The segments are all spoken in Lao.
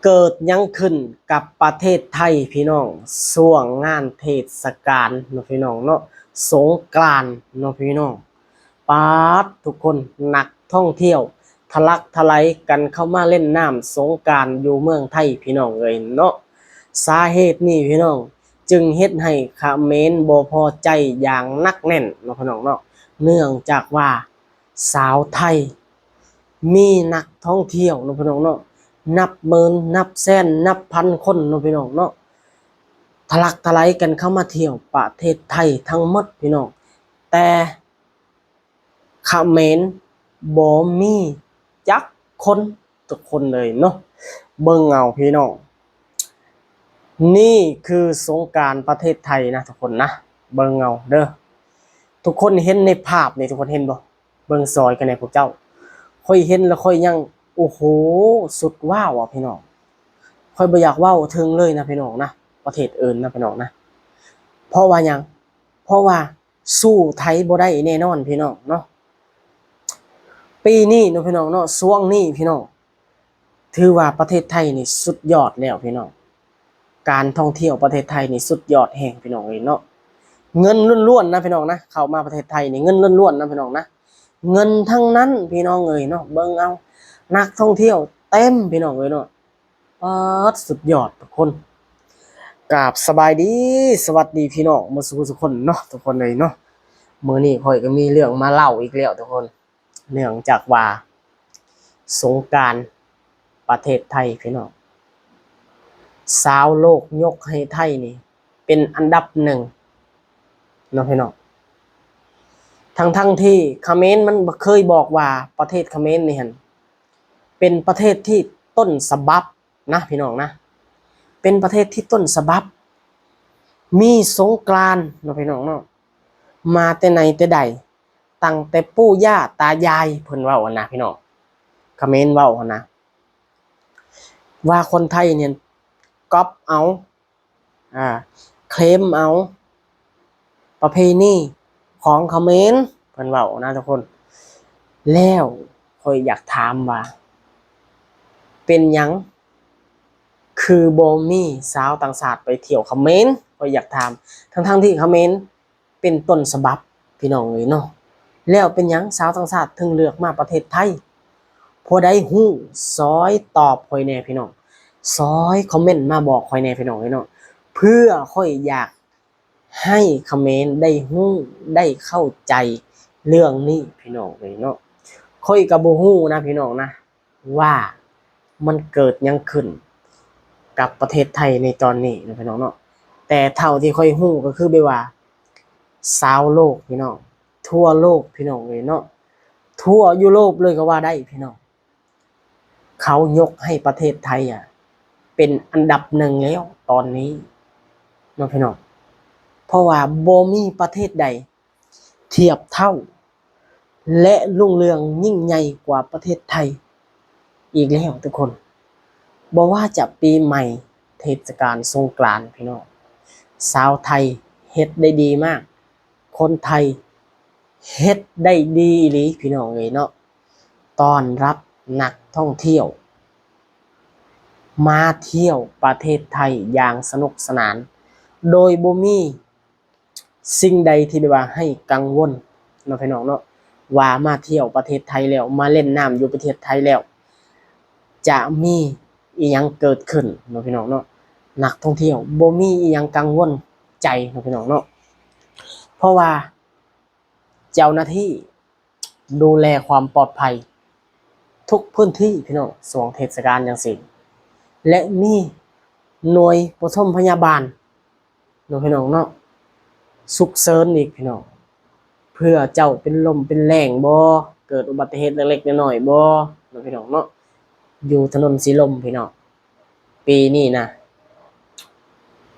ເກີດຫຍັງຂຶ້ນກັບປະເທດໄທພີ່ນ້ອງ ຊ່ວງງານເທດສະການເນາະພີ່ນ້ອງເນາະ ສົງການເນາະພີ່ນ້ອງ. ປາດ ທຸກຄົນ ນັກທ່ອງທ່ຽວທະລັກທະໄຫຼກັນເຂົ້າມາຫຼິ້ນນ້ຳສົງການຢູ່ເມືອງໄທພີ່ນ້ອງເອີຍເນາະ. ສາເຫດນີ້ພີ່ນ້ອງ ຈຶ່ງເຮັດໃຫ້ຂະເໝນບໍ່ພໍໃຈຢ່າງໜັກແໜ້ນເນາະພີ່ນ້ອງເນາະ ເນື່ອງຈາກວ່າ ຊາວໄທ ມີນັກທ່ອງທ່ຽວເນາະພີ່ນ້ອງເນາະ ນັບໝື່ນ ນັບແສນ ນັບພັນຄົນເນາະພີ່ນ້ອງເນາະ ທະລັກທະໄຫຼກັນເຂົ້າມາທ່ຽວປະເທດໄທທັງໝົດພີ່ນ້ອງ. ແຕ່ຂະເໝນບໍ່ມີຈັກຄົນ ທຸກຄົນເລີຍເນາະ. ເບິ່ງເອົາພີ່ນ້ອງ ນີ້ຄືສົງການປະເທດໄທນະທຸກຄົນນະ. ເບິ່ງເອົາເດີ ທຸກຄົນເຫັນໃນພາບນີ້ ທຸກຄົນເຫັນບໍ່? ເບິ່ງຊ່ອຍກັນແດ່ພວກເຈົ້າ. ຂ້ອຍເຫັນແລ້ວຂ້ອຍຍັງ ໂອ້ໂຫ ສຸດວ້າວອະພີ່ນ້ອງ. ຂ້ອຍບໍ່ຢາກເວົ້າເຖິງເລີຍນະພີ່ນ້ອງນະ ປະເທດອື່ນນະພີ່ນ້ອງນະ. ເພາະວ່າຫຍັງ? ເພາະວ່າສູ້ໄທບໍ່ໄດ້ແນ່ນອນພີ່ນ້ອງເນາະ. ປີນີ້ເນາະພີ່ນ້ອງເນາະ ຊ່ວງນີ້ພີ່ນ້ອງ ຖືວ່າປະເທດໄທນີ້ສຸດຍອດແລ້ວພີ່ນ້ອງ. ການທ່ອງທ່ຽວປະເທດໄທນີ້ສຸດຍອດແຮງພີ່ນ້ອງເອີຍເນາະ. ເງິນລ້ວນໆນະພີ່ນ້ອງນະ ເຂົ້າມາປະເທດໄທນີ້ເງິນລ້ວນໆນະພີ່ນ້ອງນະ ເງິນທັງນັ້ນພີ່ນ້ອງເອີຍເນາະ. ເບິ່ງເອົາ ນັກທ່ອງທ່ຽວເຕັມພີ່ນ້ອງເອີຍເນາະ. ປາດ ສຸດຍອດທຸກຄົນ. ກາບສະບາຍດີ ສະຫວັດດີພີ່ນ້ອງໝົດສູ່ຜູ້ສູ່ຄົນເນາະ ທຸກຄົນເອີຍເນາະ. ມື້ນີ້ຂ້ອຍກໍມີເລື່ອງມາເລົ່າອີກແລ້ວທຸກຄົນ ເນື່ອງຈາກວ່າສົງການປະເທດໄທພີ່ນ້ອງ ຊາວໂລກຍົກໃຫ້ໄທນີ້ເປັນອັນດັບໜຶ່ງເນາະພີ່ນ້ອງ. ທັງໆທີ່ຂະເໝນມັນບໍ່ເຄີຍບອກວ່າປະເທດຂະເໝນນີ້ຫັ້ນ ເປັນປະເທດທີ່ຕົ້ນສະບັບນະພີ່ນ້ອງນະ ເປັນປະເທດທີ່ຕົ້ນສະບັບ ມີສົງການເນາະພີ່ນ້ອງເນາະ ມາແຕ່ໃນແຕ່ໃດ ຕັ້ງແຕ່ປູ່ຍ່າຕາຍາຍ ເພິ່ນເວົ້າຫັ້ນນະພີ່ນ້ອງ. ຂະເໝນເວົ້າຫັ້ນນະ ວ່າຄົນໄທນີ້ກັອບເອົາ ອ່າ ເຄລມເອົາປະເພນີຂອງຂະເໝນ ເພິ່ນເວົ້ານະທຸກຄົນ. ແລ້ວຂ້ອຍຢາກຖາມວ່າ ເປັນຫຍັງຄືບໍ່ມີຊາວຕ່າງຊາດໄປທ່ຽວຂະເໝນ? ຂ້ອຍຢາກຖາມ ທັງໆທີ່ຂະເໝນ ເປັນຕົ້ນສະບັບພີ່ນ້ອງເອີຍເນາະ. ແລ້ວເປັນຫຍັງຊາວຕ່າງຊາດເຖິງເລືອກມາປະເທດໄທ? ຜູ້ໃດຮູ້ຊ່ອຍຕອບຂ້ອຍແດ່ພີ່ນ້ອງ ຊ່ອຍຄອມເມັນມາບອກຂ້ອຍແດ່ພີ່ນ້ອງເອີຍເນາະ ເພື່ອຂ້ອຍຢາກໃຫ້ຂະເໝນໄດ້ຮູ້ໄດ້ເຂົ້າໃຈເລື່ອງນີ້ພີ່ນ້ອງເອີຍເນາະ. ຂ້ອຍກໍບໍ່ຮູ້ນະພີ່ນ້ອງນະ ວ່າມັນເກີດຫຍັງຂຶ້ນກັບປະເທດໄທໃນຕອນນີ້ເນາະພີ່ນ້ອງເນາະ. ແຕ່ເທົ່າທີ່ຂ້ອຍຮູ້ກໍຄືແບບວ່າ ຊາວໂລກພີ່ນ້ອງ ທົ່ວໂລກພີ່ນ້ອງເອີຍເນາະ ທົ່ວຢູໂຣບເລີຍກໍວ່າໄດ້ພີ່ນ້ອງ ເຂົາຍົກໃຫ້ປະເທດໄທອະ ເປັນອັນດັບໜຶ່ງແລ້ວຕອນນີ້ເນາະພີ່ນ້ອງ. ເພາະວ່າບໍ່ມີປະເທດໃດ ທຽບເທົ່າ ແລະ ຮຸ່ງເຮືອງຍິ່ງໃຫຍ່ກວ່າປະເທດໄທອີກແລ້ວທຸກຄົນ. ບໍ່ວ່າຈະປີໃໝ່ ເທດສະການສົງການພີ່ນ້ອງ ຊາວໄທເຮັດໄດ້ດີມາກ ຄົນໄທເຮັດໄດ້ດີອີ່ຫຼີພີ່ນ້ອງເອີຍເນາະ. ຕ້ອນຮັບນັກທ່ອງທ່ຽວມາທ່ຽວປະເທດໄທຢ່າງສະໜຸກສະໜານ ໂດຍບໍ່ມີ ສິ່ງໃດທີ່ແບບວ່າໃຫ້ກັງວົນເນາະພີ່ນ້ອງເນາະ ວ່າມາທ່ຽວປະເທດໄທແລ້ວ ມາຫຼິ້ນນ້ຳຢູ່ປະເທດໄທແລ້ວ ຈະມີອີ່ຫຍັງເກີດຂຶ້ນເນາະພີ່ນ້ອງເນາະ. ນັກທ່ອງທ່ຽວບໍ່ມີອີ່ຫຍັງກັງວົນໃຈເນາະພີ່ນ້ອງເນາະ ເພາະວ່າເຈົ້າໜ້າທີ່ ດູແລຄວາມປອດໄພທຸກພື້ນທີ່ພີ່ນ້ອງ ຊ່ວງເທດສະການຈັ່ງຊີ້ ແລະ ມີໜ່ວຍປະຖົມພະຍາບານເນາະພີ່ນ້ອງເນາະ ສຸກເສີນອີກພີ່ນ້ອງ ເພື່ອເຈົ້າເປັນລົມເປັນແລ້ງບໍ ເກີດອຸບັດຕິເຫດເລັກໆນ້ອຍໆບໍເນາະພີ່ນ້ອງເນາະ ຢູ່ຖະໜົນສີລົມພີ່ນ້ອງ. ປີນີ້ນະ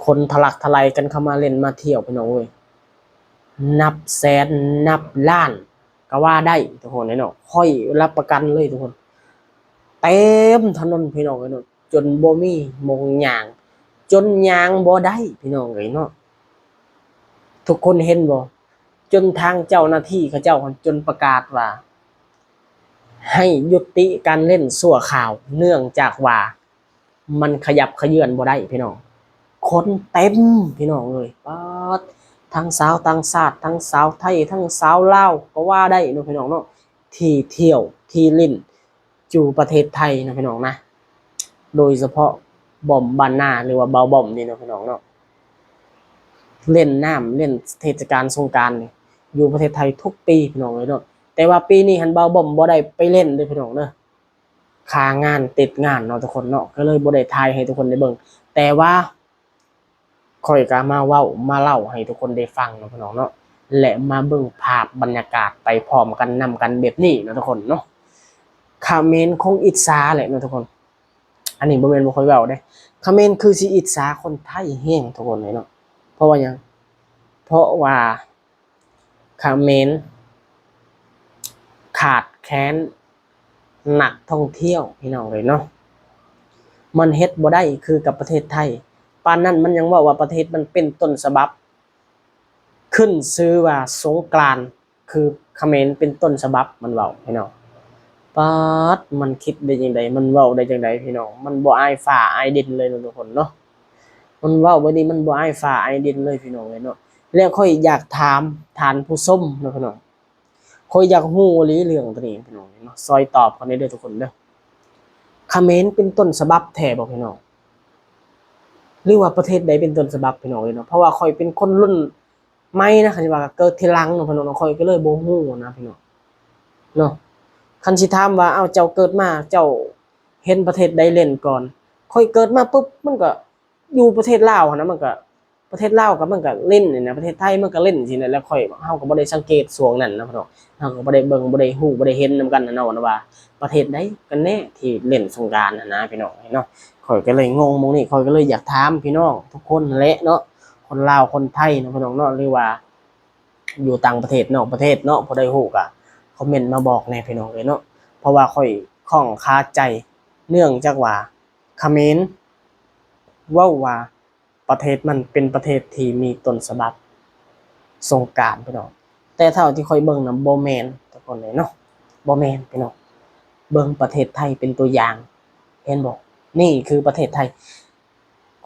ຄົນທະລັກທະໄຫຼກັນເຂົ້າມາຫຼິ້ນມາທ່ຽວພີ່ນ້ອງເອີຍ ນັບແສນນັບລ້ານກໍວ່າໄດ້ທຸກຄົນເນາະ ຂ້ອຍຮັບປະກັນເລີຍທຸກຄົນ ເຕັມຖະໜົນພີ່ນ້ອງເອີຍເນາະ ຈົນບໍ່ມີໝ່ອງຍ່າງ ຈົນຍ່າງບໍ່ໄດ້ພີ່ນ້ອງເອີຍເນາະ. ທຸກຄົນເຫັນບໍ່ ຈົນທາງເຈົ້າໜ້າທີ່ເຂົາເຈົ້າຫັ້ນຈົນປະກາດວ່າ ໃຫ້ຍຸຕິການຫຼິ້ນຊົ່ວຄາວ ເນື່ອງຈາກວ່າ ມັນຂະຫຍັບຂະເຍືອນບໍ່ໄດ້ພີ່ນ້ອງ. ຄົນເຕັມພີ່ນ້ອງເອີຍ ປາດ ທັງຊາວຕ່າງຊາດ ທັງຊາວໄທ ທັງຊາວລາວກໍວ່າໄດ້ເນາະພີ່ນ້ອງເນາະ ທີ່ທ່ຽວທີ່ຫຼິ້ນຢູ່ປະເທດໄທເນາະພີ່ນ້ອງນະ. ໂດຍສະເພາະບອມບ້ານນາ ຫຼືວ່າບ່າວບອມນີ້ເນາະພີ່ນ້ອງເນາະ ເລ່ນນ້ຳ ເລ່ນເທດສະການສົງການນີ້ຢູ່ປະເທດໄທທຸກປີພີ່ນ້ອງເອີຍເນາະ. ແຕ່ວ່າປີນີ້ຫັ້ນບ່າວບອມບໍ່ໄດ້ໄປເລ່ນເດີພີ່ນ້ອງເດີ ຄາງານຕິດງານເນາະທຸກຄົນເນາະ ກໍເລີຍບໍ່ໄດ້ຖ່າຍໃຫ້ທຸກຄົນໄດ້ເບິ່ງ. ແຕ່ວ່າຂ້ອຍກໍມາເວົ້າມາເລົ່າໃຫ້ທຸກຄົນໄດ້ຟັງເນາະພີ່ນ້ອງເນາະ ແລະ ມາເບິ່ງພາບບັນຍາກາດໄປພ້ອມກັນນຳກັນແບບນີ້ເນາະທຸກຄົນເນາະ. ຂະເໝນຄົງອິດສາແຫຼະເນາະທຸກຄົນ. ອັນນີ້ບໍ່ແມ່ນວ່າຂ້ອຍເວົ້າເດ້ ຂະເໝນຄືຊິອິດສາຄົນໄທແຮງທຸກຄົນເລີຍເນາະ. ເພາະວ່າຫຍັງ? ເພາະວ່າຂະເໝນຂາດແຄນນັກທ່ອງທ່ຽວພີ່ນ້ອງເອີຍເນາະ. ມັນເຮັດບໍ່ໄດ້ຄືກັບປະເທດໄທ. ປານນັ້ນມັນຍັງເວົ້າວ່າປະເທດມັນເປັນຕົ້ນສະບັບ ຂຶ້ນຊື່ວ່າສົງການ ຄືຂະເໝນເປັນຕົ້ນສະບັບ ມັນເວົ້າພີ່ນ້ອງ. ປາດ ມັນຄິດໄດ້ຈັ່ງໃດ ມັນເວົ້າໄດ້ຈັ່ງໃດພີ່ນ້ອງ. ມັນບໍ່ອາຍຟ້າອາຍດິນເລີຍເນາະທຸກຄົນເນາະ. ມັນເວົ້າແບບນີ້ມັນບໍ່ອາຍຟ້າອາຍດິນເລີຍພີ່ນ້ອງເອີຍເນາະ. ແລ້ວຂ້ອຍຢາກຖາມທ່ານຜູ້ຊົມເນາະພີ່ນ້ອງ ຂ້ອຍຢາກຮູ້ອີ່ຫຼີເລື່ອງໂຕນີ້ພີ່ນ້ອງເນາະ ຊ່ອຍຕອບຂ້ອຍແດ່ເດີທຸກຄົນເດີ. ຂະເໝນເປັນຕົ້ນສະບັບແທ້ບໍ່ພີ່ນ້ອງ ຫຼືວ່າປະເທດໃດເປັນຕົ້ນສະບັບພີ່ນ້ອງເອີຍເນາະ? ເພາະວ່າຂ້ອຍເປັນຄົນລຸ້ນ ໃໝ່ນະ ຄັນຊິວ່າເກີດທີຫຼັງເນາະພີ່ນ້ອງເນາະ ຂ້ອຍກໍເລີຍບໍ່ຮູ້ນະພີ່ນ້ອງເນາະ. ຄັນຊິຖາມວ່າ ເອົ້າ ເຈົ້າເກີດມາເຈົ້າເຫັນປະເທດໃດເລ່ນກ່ອນ? ຂ້ອຍເກີດມາປຶບ ມັນກໍຢູ່ປະເທດລາວຫັ້ນນະ ມັນກໍ ປະເທດລາວກໍມັນກໍເລ່ນນີ້ນະ ປະເທດໄທມັນກໍເລ່ນຊີ້ນະ ແລ້ວຂ້ອຍ ເຮົາກໍບໍ່ໄດ້ສັງເກດຊ່ວງນັ້ນນະພີ່ນ້ອງ ເຮົາກໍບໍ່ໄດ້ເບິ່ງ ບໍ່ໄດ້ຮູ້ ບໍ່ໄດ້ເຫັນນຳກັນນະເນາະ ວ່າປະເທດໃດກັນແນ່ທີ່ເລ່ນສົງການຫັ້ນນະພີ່ນ້ອງເນາະ. ຂ້ອຍກໍເລີຍງົງໝ່ອງນີ້ ຂ້ອຍກໍເລີຍຢາກຖາມພີ່ນ້ອງທຸກຄົນຫັ້ນແຫຼະເນາະ ຄົນລາວຄົນໄທເນາະພີ່ນ້ອງເນາະ ຫຼືວ່າ ຢູ່ຕ່າງປະເທດນອກປະເທດເນາະ ຜູ້ໃດຮູ້ກະຄອມເມັນມາບອກແດ່ພີ່ນ້ອງເອີຍເນາະ. ເພາະວ່າຂ້ອຍຂ້ອງຄາໃຈ ເນື່ອງຈາກວ່າຂະເໝນເວົ້າວ່າປະເທດມັນເປັນປະເທດທີ່ມີຕົ້ນສະບັບສົງການພີ່ນ້ອງ ແຕ່ເທົ່າທີ່ຂ້ອຍເບິ່ງນະບໍ່ແມ່ນທຸກຄົນເອີຍເນາະ ບໍ່ແມ່ນພີ່ນ້ອງ. ເບິ່ງປະເທດໄທເປັນຕົວຢ່າງ ເຫັນບໍ່? ນີ້ຄືປະເທດໄທ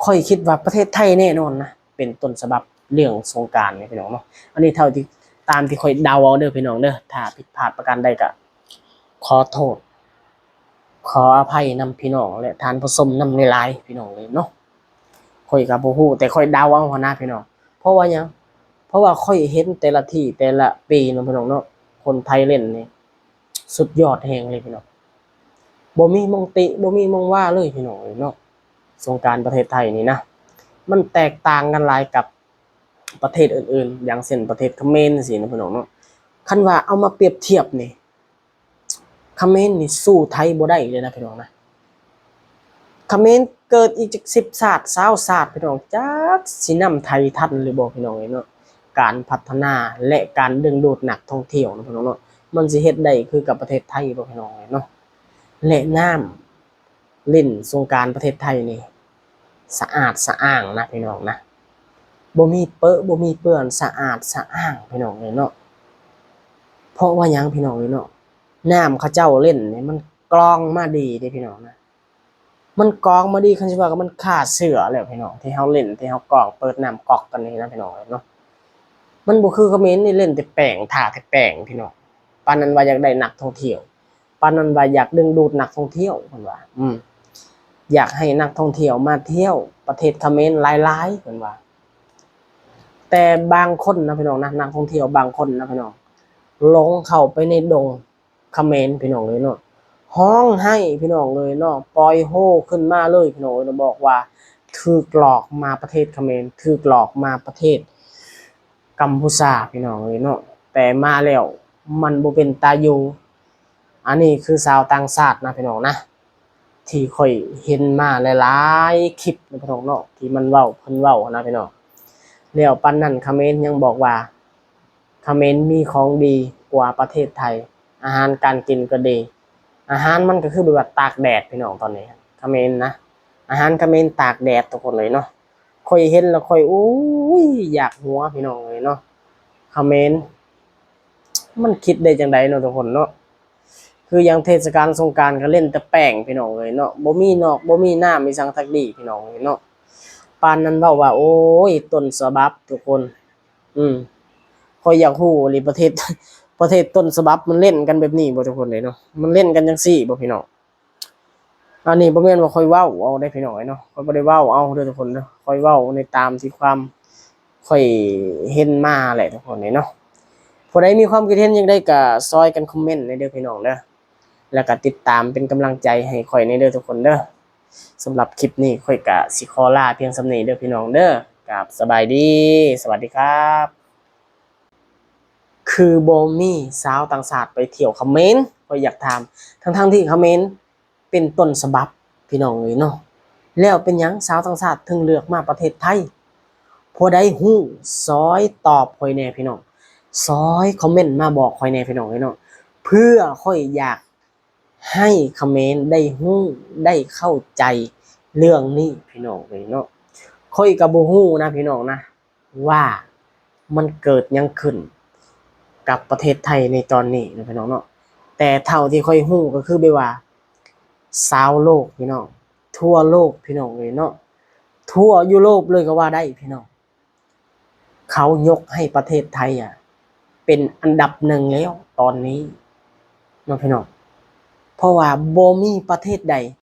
ຂ້ອຍຄິດວ່າປະເທດໄທແນ່ນອນນະ ເປັນຕົ້ນສະບັບເລື່ອງສົງການນີ້ພີ່ນ້ອງເນາະ. ອັນນີ້ເທົ່າທີ່ ຕາມທີ່ຂ້ອຍເດົາເອົາເດີພີ່ນ້ອງເດີ ຖ້າຜິດພາດປະການໃດກະຂໍໂທດ ຂໍອະໄພນຳພີ່ນ້ອງ ແລະ ທ່ານຜູ້ຊົມນຳຫຼາຍໆ ພີ່ນ້ອງເອີຍເນາະ. ຂ້ອຍກະບໍ່ຮູ້ ແຕ່ຂ້ອຍເດົາເອົາຫັ້ນນະພີ່ນ້ອງ. ເພາະວ່າຫຍັງ? ເພາະວ່າຂ້ອຍເຫັນແຕ່ລະທີ່ແຕ່ລະປີເນາະພີ່ນ້ອງເນາະ ຄົນໄທເລ່ນນີ້ ສຸດຍອດແຮງເລີຍພີ່ນ້ອງ ບໍ່ມີໝ່ອງຕິ ບໍ່ມີໝ່ອງວ່າເລີຍພີ່ນ້ອງເອີຍເນາະ. ສົງການປະເທດໄທນີ້ນະ ມັນແຕກຕ່າງກັນຫຼາຍກັບປະເທດອື່ນໆ ຢ່າງເຊັ່ນປະເທດຂະເໝນຈັ່ງຊີ້ນະພີ່ນ້ອງເນາະ. ຄັນວ່າເອົາມາປຽບທຽບນີ້ ຂະເໝນນີ້ສູ້ໄທບໍ່ໄດ້ເລີຍນະພີ່ນ້ອງນະ. ຂະເໝນເກີດອີກຈັກສິບຊາດ ຊາວຊາດພີ່ນ້ອງ ຈັກຊິນຳໄທທັນຫຼືບໍ່ພີ່ນ້ອງເອີຍເນາະ. ການພັດທະນາ ແລະ ການດຶງດູດນັກທ່ອງທ່ຽວເນາະພີ່ນ້ອງເນາະ ມັນຊິເຮັດໄດ້ຄືກັບປະເທດໄທບໍ່ພີ່ນ້ອງເອີຍເນາະ. ແລະ ນ້ຳຫຼິ້ນສົງການປະເທດໄທນີ້ສະອາດສະອ້າງນະພີ່ນ້ອງນະ ບໍ່ມີເປິບໍ່ມີເປື້ອນ ສະອາດສະອ້າງພີ່ນ້ອງເອີຍເນາະ. ເພາະວ່າຫຍັງພີ່ນ້ອງເອີຍເນາະ? ນ້ຳເຂົາເຈົ້າຫຼິ້ນນີ້ມັນກອງມາດີເດ້ພີ່ນ້ອງນະ ມັນກອງມາດີ ຄັນຊິວ່າກໍມັນຂ້າເຊື້ອແລ້ວພີ່ນ້ອງ ທີ່ເຮົາຫຼິ້ນ ທີ່ເຮົາກອກ ເປີດນ້ຳກອກກັນນີ້ນະພີ່ນ້ອງເອີຍເນາະ. ມັນບໍ່ຄືຂະເໝນນີ້ ເລ່ນແຕ່ແປ້ງ ທ່າແຕ່ແປ້ງພີ່ນ້ອງ ປານນັ້ນວ່າຢາກໄດ້ນັກທ່ອງທ່ຽວ ປານນັ້ນວ່າຢາກດຶງດູດນັກທ່ອງທ່ຽວ ເພິ່ນວ່າ ອືມ ຢາກໃຫ້ນັກທ່ອງທ່ຽວມາທ່ຽວປະເທດຂະເໝນຫຼາຍໆ ເພິ່ນວ່າ. ແຕ່ບາງຄົນນະພີ່ນ້ອງນະ ນັກທ່ອງທ່ຽວບາງຄົນນະພີ່ນ້ອງ ຫຼົງເຂົ້າໄປໃນດົງ ຂະເໝນພີ່ນ້ອງເອີຍເນາະ ຮ້ອງໄຫ້ພີ່ນ້ອງເອີຍເນາະ ປ່ອຍໂຮຂຶ້ນມາເລີຍພີ່ນ້ອງເອີຍເນາະ ບອກວ່າຖືກຫຼອກມາປະເທດຂະເໝນ ຖືກຫຼອກມາປະເທດກຳປູເຈຍພີ່ນ້ອງເອີຍເນາະ ແຕ່ມາແລ້ວມັນບໍ່ເປັນຕາຢູ່. ອັນນີ້ຄືຊາວຕ່າງຊາດນະພີ່ນ້ອງນະ ທີ່ຂ້ອຍເຫັນມາຫຼາຍໆຄລິບນະພີ່ນ້ອງເນາະ ທີ່ມັນເວົ້າ ເພິ່ນເວົ້ານະພີ່ນ້ອງ. ແລ້ວປານນັ້ນຂະເໝນຍັງບອກວ່າ ຂະເໝນມີຂອງດີກວ່າປະເທດໄທ ອາຫານການກິນກໍດີ ອາຫານມັນກໍຄືແບບວ່າຕາກແດດພີ່ນ້ອງ ຕອນນີ້ຂະເໝນນະ ອາຫານຂະເໝນຕາກແດດທຸກຄົນເລີຍເນາະ. ຂ້ອຍເຫັນແລ້ວຂ້ອຍ ໂອ້ຍ ຢາກຫົວພີ່ນ້ອງເອີຍເນາະ ຂະເໝນ ມັນຄິດໄດ້ຈັ່ງໃດເນາະທຸກຄົນເນາະ ຄື ຄືຢ່າງເທດສະການສົງການກໍຫຼິ້ນແຕ່ແປ້ງພີ່ນ້ອງເອີຍເນາະ, ບໍ່ມີນອກ ບໍ່ມີນ້ຳອີ່ສັງທັກດີພີ່ນ້ອງເອີຍເນາະ. ປານນັ້ນເວົ້າວ່າ ໂອ້ຍ ຕົ້ນສະບັບທຸກຄົນ ອືມ ຂ້ອຍຢາກຮູ້ອີ່ຫຼີ ປະເທດ ປະເທດຕົ້ນສະບັບມັນຫຼິ້ນກັນແບບນີ້ບໍ່ທຸກຄົນເອີຍເນາະ? ມັນຫຼິ້ນກັນຈັ່ງຊີ້ບໍ່ພີ່ນ້ອງ? ອັນນີ້ບໍ່ແມ່ນວ່າຂ້ອຍເວົ້າເອົາເດ້ພີ່ນ້ອງເອີຍເນາະ, ຂ້ອຍບໍ່ໄດ້ເວົ້າເອົາເດີທຸກຄົນເດີ, ຂ້ອຍເວົ້າໃນຕາມທີ່ຄວາມຂ້ອຍເຫັນມາແຫຼະທຸກຄົນເອີຍເນາະ. ຜູ້ໃດມີຄວາມຄິດເຫັນຈັ່ງໃດກໍຊ່ອຍກັນຄອມເມັນແດ່ເດີພີ່ນ້ອງເດີ, ແລ້ວກໍຕິດຕາມເປັນກຳລັງໃຈໃຫ້ຂ້ອຍແດ່ເດີທຸກຄົນເດີ. ສຳລັບຄລິບນີ້ຂ້ອຍກະຊິຂໍລາພຽງສ່ຳນີ້ເດີພີ່ນ້ອງເດີ. ກາບສະບາຍດີ, ສະຫວັດດີຄັບ. ຄືບໍ່ມີຊາວຕ່າງຊາດໄປທ່ຽວຂະເໝນ? ຂ້ອຍຢາກຖາມ, ທັງໆທີ່ຂະເໝນເປັນຕົ້ນສະບັບພີ່ນ້ອງເອີຍເນາະ, ແລ້ວເປັນຫຍັງຊາວຕ່າງຊາດເຖິງເລືອກມາປະເທດໄທ? ຜູ້ໃດຮູ້ຊ່ອຍຕອບຂ້ອຍແດ່ພີ່ນ້ອງ, ຊ່ອຍຄອມເມັນມາບອກຂ້ອຍແດ່ພີ່ນ້ອງເອີຍເນາະ, ເພື່ອຂ້ອຍຢາກ ໃຫ້ຂະເໝນໄດ້ຮູ້ໄດ້ເຂົ້າໃຈເລື່ອງນີ້ພີ່ນ້ອງເອີຍເນາະ. ຂ້ອຍກໍບໍ່ຮູ້ນະພີ່ນ້ອງນະ ວ່າມັນເກີດຫຍັງຂຶ້ນກັບປະເທດໄທໃນຕອນນີ້ນະພີ່ນ້ອງເນາະ, ແຕ່ເທົ່າທີ່ຂ້ອຍຮູ້ກໍຄືແບບວ່າຊາວໂລກພີ່ນ້ອງ, ທົ່ວໂລກພີ່ນ້ອງເອີຍເນາະ, ທົ່ວຢູໂຣບເລີຍກໍວ່າໄດ້ພີ່ນ້ອງ. ເຂົາຍົກໃຫ້ປະເທດໄທອະເປັນອັນດັບໜຶ່ງແລ້ວຕອນນີ້ເນາະພີ່ນ້ອງ, ເພາະວ່າບໍ່ມີປະເທດໃດ